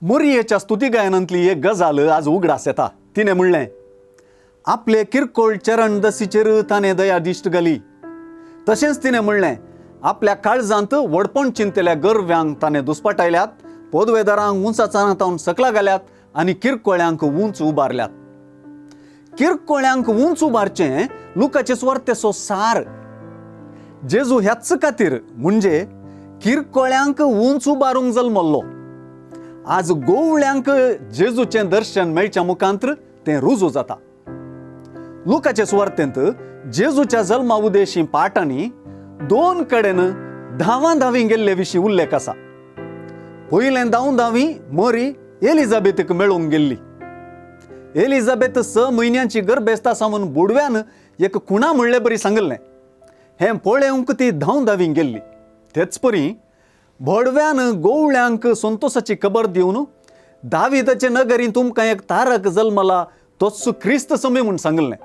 मोरयेच्या स्तुती गायनांतली एक गजाल आज उगडास येता. तिणें म्हणलें, आपले किरकोळ चरण दसीचेर ताणें दया दिश्ट घाली. तशेंच तिणें म्हणलें, आपल्या काळजांत व्हडपण चिंतल्या गर्व्यांक ताणें दुस्पाटायल्यात, पोदवेदारांक उंचा चानांत सकला घाल्यात आनी किरकोळ्यांक उंच उबारल्यात. किरकोळ्यांक उंच उबारचें लुकाचे सुवार्तेचो सार. जेजू ह्याच खातीर म्हणजे किरकोळ्यांक उंच उबारूंक जल्मल्लो. आज गोवळ्यांक जेजूचें दर्शन मेळच्या मुखांत्र तें रुजू जाता. लुकाचे सुवार्तेंत जेजूच्या जल्मा उदेशी पाटांनी दोन कडेन धांवा धांवी गेल्ले विशीं उल्लेख आसा. पयलें धांव धांवी मरी एलिझाबेथीक मेळूंक गेल्ली. एलिझाबेथ 6 म्हयन्यांची गर्भेस्त आसा म्हूण बुडव्यान एक खुणा म्हणले बरी सांगिल्लें. हें पळोवंक ती धांव धांवी गेल्ली. तेच परी भोडव्यान गोवळ्यांक संतोसाची खबर दिवन दाविदाचे नगरीन तुमकां एक तारक जल्मला तोच क्रिस्त समी म्हूण सांगिल्लें.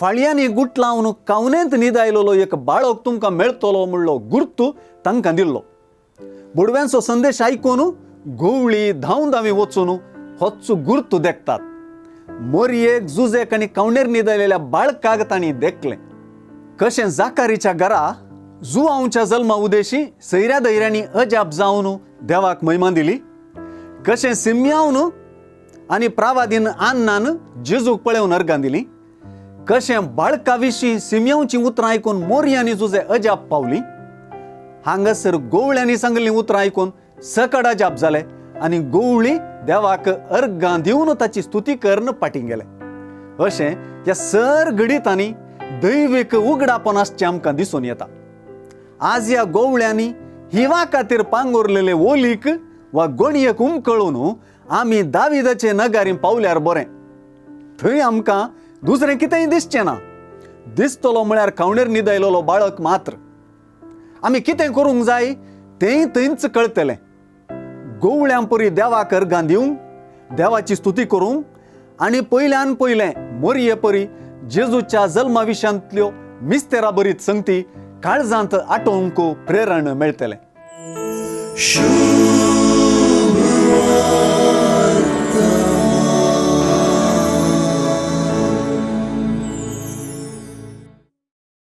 फाळयांनी गुट लावन कावनेंत न्हिदायलेलो एक बाळक तुमकां मेळटलो म्हणलो गुर्तू तांकां दिल्लो. बुडव्यांचो संदेश आयकून गोवळी धांव धांवी वचून होच गुर्तू देखतात. मोरयेक जुजेक आनी कावणेर न्हिदायलेल्या बाळकाक तांणी देखलें. कशें जाकारीच्या घरा जुआंवच्या जल्मा उदेशी सैऱ्या दैऱ्यांनी अजाप जावन देवाक महिमा दिली. कशें सिम्यावन आनी प्रावादीन आन्नान जेजूक पळोवन अर्गां दिली. कशें बाळका विशीं सिम्यावचीं उतरां आयकून मोरयांनी जुजे अजाप पावली. हांगासर गोवळ्यांनी सांगिल्लीं उतरां आयकून सकड अजाप जाले आनी गोवळी देवाक अर्गां दिवन ताची स्तुती करून फाटीं गेले. अशें ह्या सर घडितांनी दैवीक उगडापण आसचें आमकां दिसून येता. आज ह्या गोवळ्यांनी हिवा खातीर पांगुरलेले ओलीक वा गोणयेक उमकळून आमी दाविदाचे नगारी पावल्यार बरें. थंय आमकां दुसरें कितेंय दिसचें ना. दिसतलो म्हळ्यार खावणेर न्हिदायलेलो बाळक मात्र. आमी कितें करूंक जाय तेंय थंयच कळटलें. गोवळ्यां परी देवाक अर्गां दिवंक, देवाची स्तुती करूंक आनी पयल्यान पयलें मोरये परी जेजूच्या जल्मा विशयांतल्यो मिस्तेरा बरीत संगती काळजांत आटोवंक प्रेरण मेळटलें. शुभ